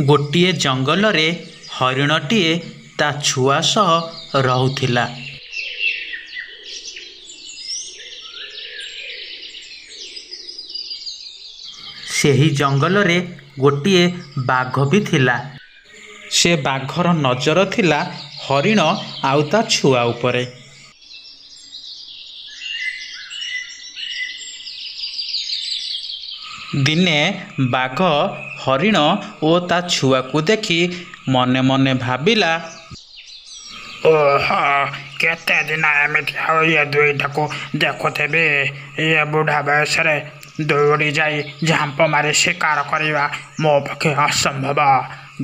ଗୋଟିଏ ଜଙ୍ଗଲରେ ହରିଣଟିଏ ତା ଛୁଆ ସହ ରହୁଥିଲା। ସେହି ଜଙ୍ଗଲରେ ଗୋଟିଏ ବାଘ ବି ଥିଲା। ସେ ବାଘର ନଜର ଥିଲା ହରିଣ ଆଉ ତା ଛୁଆ ଉପରେ। ଦିନେ ବାଘ ହରିଣ ଓ ତା ଛୁଆକୁ ଦେଖି ମନେ ମନେ ଭାବିଲା, ଓହୋ, କେତେ ଦିନ ଏମିତି ଆଉ ଇଏ ଦୁଇଟାକୁ ଦେଖୁଥିବି? ଇଏ ବୁଢ଼ା ବୟସରେ ଦୌଡ଼ି ଯାଇ ଝାମ୍ପ ମାରି ଶିକାର କରିବା ମୋ ପକ୍ଷେ ଅସମ୍ଭବ।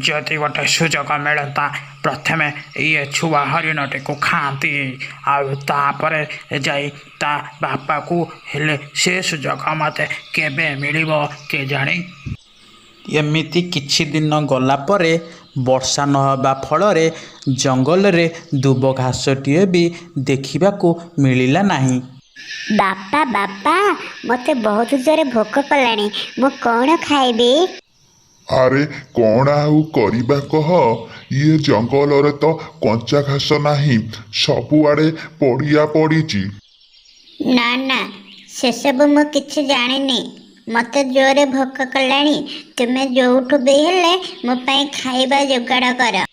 ଯଦି ଗୋଟେ ସୁଯୋଗ ମିଳନ୍ତା, ପ୍ରଥମେ ଇଏ ଛୁଆ ହରିଣଟିକୁ ଖାଆନ୍ତି ଆଉ ତାପରେ ଯାଇ ତା ବାପାକୁ। ହେଲେ ସେ ସୁଯୋଗ ମୋତେ କେବେ ମିଳିବ କେଜାଣି। ଏମିତି କିଛି ଦିନ ଗଲା ପରେ ବର୍ଷା ନ ହେବା ଫଳରେ ଜଙ୍ଗଲରେ ଦୁବ ଘାସଟିଏ ବି ଦେଖିବାକୁ ମିଳିଲା ନାହିଁ। ବାପା ବାପା, ମୋତେ ବହୁତ ଜୋରେ ଭୋକ କଲାଣି, ମୁଁ କ'ଣ ଖାଇବି? ଆରେ, କ'ଣ ଆଉ କରିବା କହ? ଇଏ ଜଙ୍ଗଲରେ ତ କଞ୍ଚା ଘାସ ନାହିଁ, ସବୁଆଡ଼େ ପଡ଼ିଆ ପଡ଼ିଛି। ନା ନା, ସେସବୁ ମୁଁ କିଛି ଜାଣିନି, ମୋତେ ଜୋରେ ଭୋକ କଲାଣି। ତୁମେ ଯୋଉଠୁ ବି ହେଲେ ମୋ ପାଇଁ ଖାଇବା ଯୋଗାଡ଼ କର।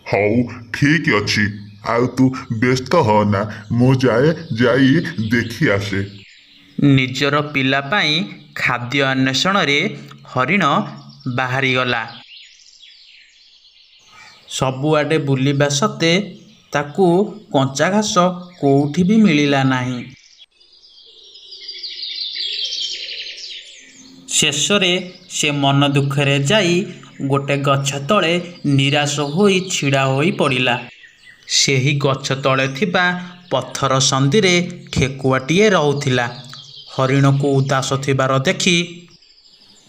ହଉ, ଠିକ୍ ଅଛି, ଆଉ ତୁ ବ୍ୟସ୍ତ ହଅନା, ମୁଁ ଯାଏ, ଯାଇ ଦେଖି ଆସେ। ନିଜର ପିଲା ପାଇଁ ଖାଦ୍ୟ ଅନ୍ୱେଷଣରେ ହରିଣ ବାହାରିଗଲା। ସବୁଆଡ଼େ ବୁଲିବା ସତ୍ତ୍ୱେ ତାକୁ କଞ୍ଚା ଘାସ କୋଉଠି ବି ମିଳିଲା ନାହିଁ। ଶେଷରେ ସେ ମନ ଦୁଃଖରେ ଯାଇ ଗୋଟେ ଗଛ ତଳେ ନିରାଶ ହୋଇ ଛିଡ଼ା ହୋଇ ପଡ଼ିଲା। ସେହି ଗଛ ତଳେ ଥିବା ପଥର ସନ୍ଧିରେ ଠେକୁଆଟିଏ ରହୁଥିଲା। ହରିଣକୁ ଉଦାସ ଥିବାର ଦେଖି,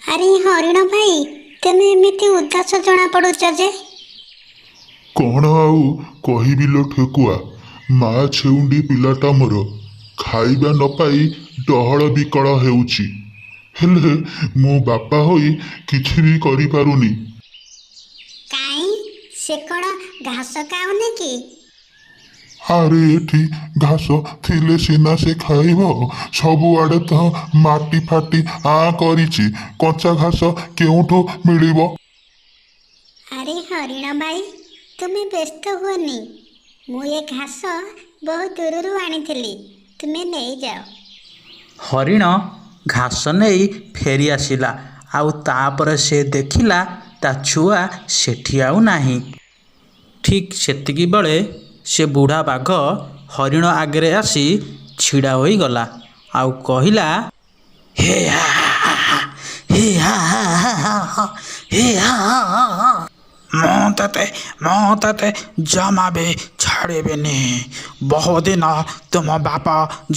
ଆରେ ହରିଣ ଭାଇ, ତୁମେ ଏମିତି ଉଦାସ ଜଣାପଡ଼ୁଛ ଯେ? କ'ଣ ଆଉ କହିବି ଲୋ ଠେକୁଆ, ମା ଛେଉଣ୍ଡି ପିଲାଟା ମୋର ଖାଇବା ନ ପାଇ ଡହଳ ବିକଳ ହେଉଛି। ହେଲେ ମୁଁ ବାପା ହୋଇ କିଛି ବି କରିପାରୁନି। କାଇଁ, ସେ କ'ଣ ଘାସ ଖାଉନି କି? ଆରେ, ଏଠି ଘାସ ଥିଲେ ସିନା ସେ ଖାଇବ। ସବୁଆଡ଼େ ତ ମାଟି ଫାଟି ଆଁ କରିଛି, କଞ୍ଚା ଘାସ କେଉଁଠୁ ମିଳିବ? ଆରେ ହରିଣ ଭାଇ, ତୁମେ ବ୍ୟସ୍ତ ହୁଅନି, ମୁଁ ଏ ଘାସ ବହୁ ଦୂରରୁ ଆଣିଥିଲି, ତୁମେ ନେଇଯାଅ। ହରିଣ ଘାସ ନେଇ ଫେରି ଆସିଲା, ଆଉ ତାପରେ ସେ ଦେଖିଲା ତା ଛୁଆ ସେଠି ଆଉ ନାହିଁ। ଠିକ୍ ସେତିକିବେଳେ ସେ ବୁଢ଼ା ବାଘ ହରିଣ ଆଗରେ ଆସି ଛିଡ଼ା ହୋଇଗଲା ଆଉ କହିଲା, ହେ ହା ହା ହା, ହେ ହା ହା ହା ହା ହା, ହେ ହା ହା ହା ହା। ମୁଁ ତତେ ଜମା ବି ଛାଡ଼ିବିନି। ବହୁଦିନ ତୁମ ବାପ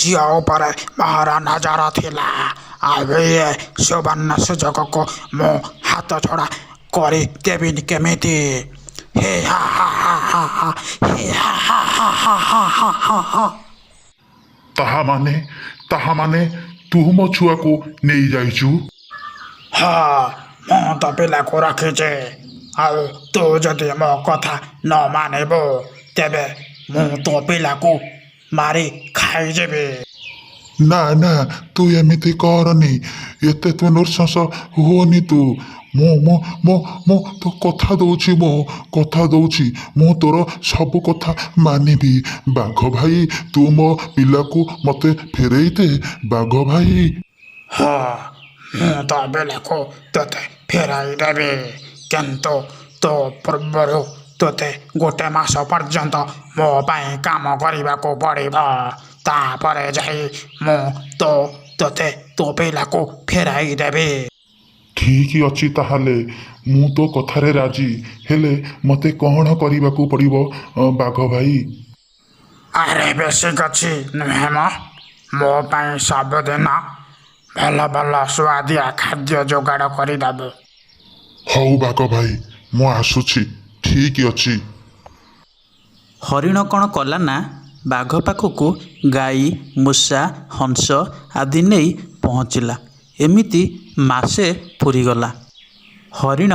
ଝିଅ ଉପରେ ମୋର ନଜର ଥିଲା, ଆଉ ଇଏ ସୁବର୍ଣ୍ଣ ସୁଯୋଗକୁ ମୁଁ ହାତ ଛଡ଼ା କରିଦେବିନି କେମିତି? ହେ ହା ହା ହା ହା ହା, ହେ ହା ହା ହା ହା ହା ହା ହା ହା। ତାହା ମାନେ ତୁ ମୋ ଛୁଆକୁ ନେଇଯାଇଛୁ? ହଁ, ମୁଁ ତ ପିଲାକୁ ରଖିଛି, ଆଉ ତୁ ଯଦି ମୋ କଥା ନ ମାନିବୁ, ତେବେ ମୁଁ ତୋ ପିଲାକୁ ମାରି ଖାଇଯିବି। ନା ନା, ତୁ ଏମିତି କରନି, ଏତେ ତୁ ନୃଶଂସ ହୁଅନି ତୁ। ମୁଁ ମୁଁ ମୁଁ ମୁଁ ତୋ କଥା ଦଉଛି, ମୁଁ କଥା ଦଉଛି, ମୁଁ ତୋର ସବୁ କଥା ମାନିବି। ବାଘ ଭାଇ, ତୁ ମୋ ପିଲାକୁ ମୋତେ ଫେରେଇ ଦେ ବାଘ ଭାଇ। ହଁ, ମୁଁ ତୋ ପିଲାକୁ ତୋତେ ଫେରାଇ ଦେବି, କିନ୍ତୁ ତୋ ପୂର୍ବରୁ ତୋତେ ଗୋଟେ ମାସ ପର୍ଯ୍ୟନ୍ତ ମୋ ପାଇଁ କାମ କରିବାକୁ ପଡ଼ିବ। ତାପରେ ଯାଇ ମୁଁ ତୋତେ ତୋ ପିଲାକୁ ଫେରାଇ ଦେବି। ଠିକ୍ ଅଛି ତାହେଲେ, ମୁଁ ତୋ କଥାରେ ରାଜି। ହେଲେ ମୋତେ କ'ଣ କରିବାକୁ ପଡ଼ିବ ବାଘ ଭାଇ? ଆରେ, ବେଶୀ କିଛି ନୁହେଁ ମ, ମୋ ପାଇଁ ସବୁଦିନ ଭଲ ଭଲ ସୁଆଦିଆ ଖାଦ୍ୟ ଯୋଗାଡ଼ କରିଦେବୁ। ହଉ ବାଘ ଭାଇ, ମୁଁ ଆସୁଛି, ଠିକ୍ ଅଛି। ହରିଣ କ'ଣ କଲା ନା, ବାଘ ପାଖକୁ ଗାଈ, ମୂଷା, ହଂସ ଆଦି ନେଇ ପହଞ୍ଚିଲା। ଏମିତି ମାସେ ପୂରିଗଲା। ହରିଣ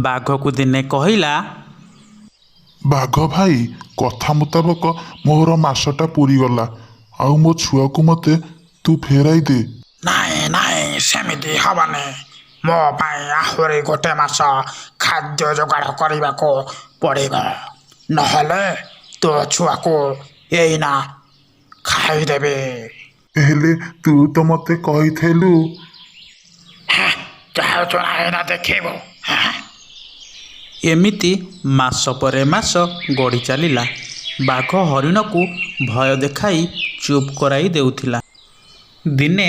ବାଘକୁ ଦିନେ କହିଲା, ବାଘ ଭାଇ, କଥା ମୁତାବକ ମୋର ମାସଟା ପୁରିଗଲା, ଆଉ ମୋ ଛୁଆକୁ ମୋତେ ତୁ ଫେରାଇ ଦେ। ନାଇଁ ନାଇଁ, ସେମିତି ହବନି। ମୋ ପାଇଁ ଆହୁରି ଗୋଟେ ମାସ ଖାଦ୍ୟ ଯୋଗାଡ଼ କରିବାକୁ ପଡ଼ିବ, ନହେଲେ ତୋ ଛୁଆକୁ ଏଇନା ଖାଇଦେବି। ହେଲେ ତୁ ତ ମୋତେ କହିଥିଲୁ। ଯାଉଛୁ ନା ଏଇନା ଦେଖିବୁ, ହେଁ? ଏମିତି ମାସ ପରେ ମାସ ଗଡ଼ି ଚାଲିଲା। ବାଘ ହରିଣକୁ ଭୟ ଦେଖାଇ ଚୁପ୍ କରାଇ ଦେଉଥିଲା। ଦିନେ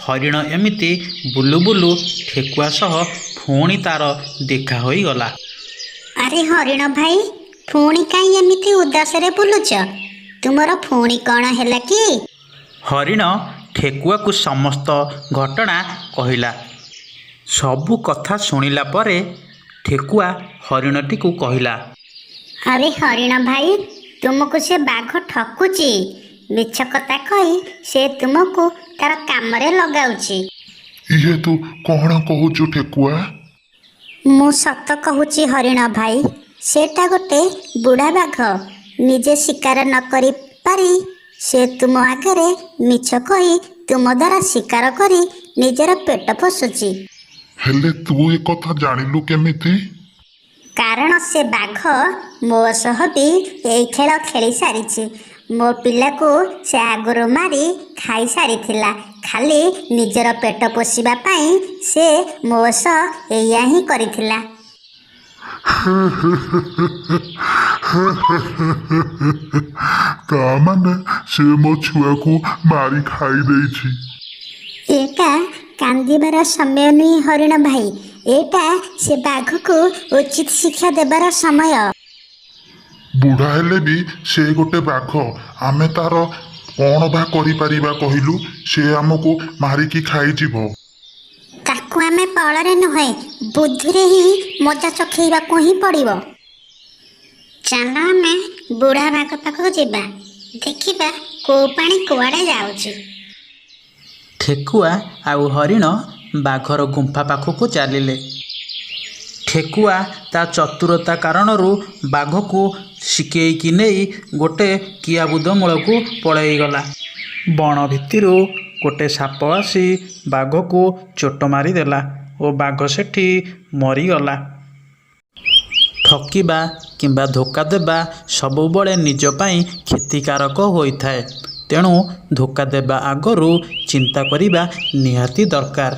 ହରିଣ ଏମିତି ବୁଲୁ ବୁଲୁ ଠେକୁଆ ସହ ପୁଣି ତାର ଦେଖା ହୋଇଗଲା। ଆରେ ହରିଣ ଭାଇ, ପୁଣି କାହିଁ ଏମିତି ଉଦାସରେ ବୁଲୁଛ? ତୁମର ପୁଣି କ'ଣ ହେଲା କି? ହରିଣ ଠେକୁଆକୁ ସମସ୍ତ ଘଟଣା କହିଲା। ସବୁ କଥା ଶୁଣିଲା ପରେ ଠେକୁଆ ହରିଣଟିକୁ କହିଲା, ଆରେ ହରିଣ ଭାଇ, ତୁମକୁ ସେ ବାଘ ଠକୁଛି। ମିଛ କଥା କହି ସେ ତୁମକୁ ତାର କାମରେ ଲଗାଉଛି। ଇଏ ତୁ କ'ଣ କହୁଛୁ ଠେକୁଆ? ମୁଁ ସତ କହୁଛି ହରିଣ ଭାଇ, ସେଟା ଗୋଟେ ବୁଢ଼ା ବାଘ। ନିଜେ ଶିକାର ନ କରିପାରି ସେ ତୁମ ଆଗରେ ମିଛ କହି ତୁମ ଦ୍ୱାରା ଶିକାର କରି ନିଜର ପେଟ ପୋଷୁଛି। ହେଲେ ତୁ ଏ କଥା ଜାଣିଲୁ କେମିତି? କାରଣ ସେ ବାଘ ମୋ ସହ ବି ଏଇ ଖେଳ ଖେଳି ସାରିଛି। ମୋ ପିଲାକୁ ସେ ଆଗରୁ ମାରି ଖାଇ ସାରିଥିଲା। ଖାଲି ନିଜର ପେଟ ପୋଷିବା ପାଇଁ ସେ ମୋ ସହ ଏଇଆ ହିଁ କରିଥିଲା। ତା ମାନେ ସେ ମୋ ଛୁଆକୁ ମାରି ଖାଇ ଦେଇଛି। ଏଇଟା କାନ୍ଦିବାର ସମୟ ନୁହେଁ ହରିଣ ଭାଇ, ଏଇଟା ସେ ବାଘକୁ ଉଚିତ ଶିକ୍ଷା ଦେବାର ସମୟ। ବୁଢ଼ା ହେଲେ ବି ସେ ଗୋଟେ ବାଘ, ଆମେ ତାର କ'ଣ ବା କରିପାରିବା କହିଲୁ? ସେ ଆମକୁ ମାରିକି ଖାଇଯିବ। ତାକୁ ଆମେ ବଳରେ ନୁହେଁ, ବୁଦ୍ଧିରେ ହିଁ ମଜା ଚଖେଇବାକୁ ହିଁ ପଡ଼ିବ। ଚାଲ ଆମେ ବୁଢ଼ା ବାଘ ପାଖକୁ ଯିବା, ଦେଖିବା କୋଉ ପାଣି କୁଆଡ଼େ ଯାଉଛି। ଠେକୁଆ ଆଉ ହରିଣ ବାଘର ଗୁମ୍ଫା ପାଖକୁ ଚାଲିଲେ। ଠେକୁଆ ତା ଚତୁରତା କାରଣରୁ ବାଘକୁ ଶିକେଇକି ନେଇ ଗୋଟେ କିଆବୁଦ ମୂଳକୁ ପଳେଇଗଲା। ବଣ ଭିତରୁ ଗୋଟେ ସାପ ଆସି ବାଘକୁ ଚୋଟ ମାରିଦେଲା ଓ ବାଘ ସେଠି ମରିଗଲା। ଠକିବା କିମ୍ବା ଧୋକା ଦେବା ସବୁବେଳେ ନିଜ ପାଇଁ କ୍ଷତିକାରକ ହୋଇଥାଏ। ତେଣୁ ଧୋକା ଦେବା ଆଗରୁ ଚିନ୍ତା କରିବା ନିହାତି ଦରକାର।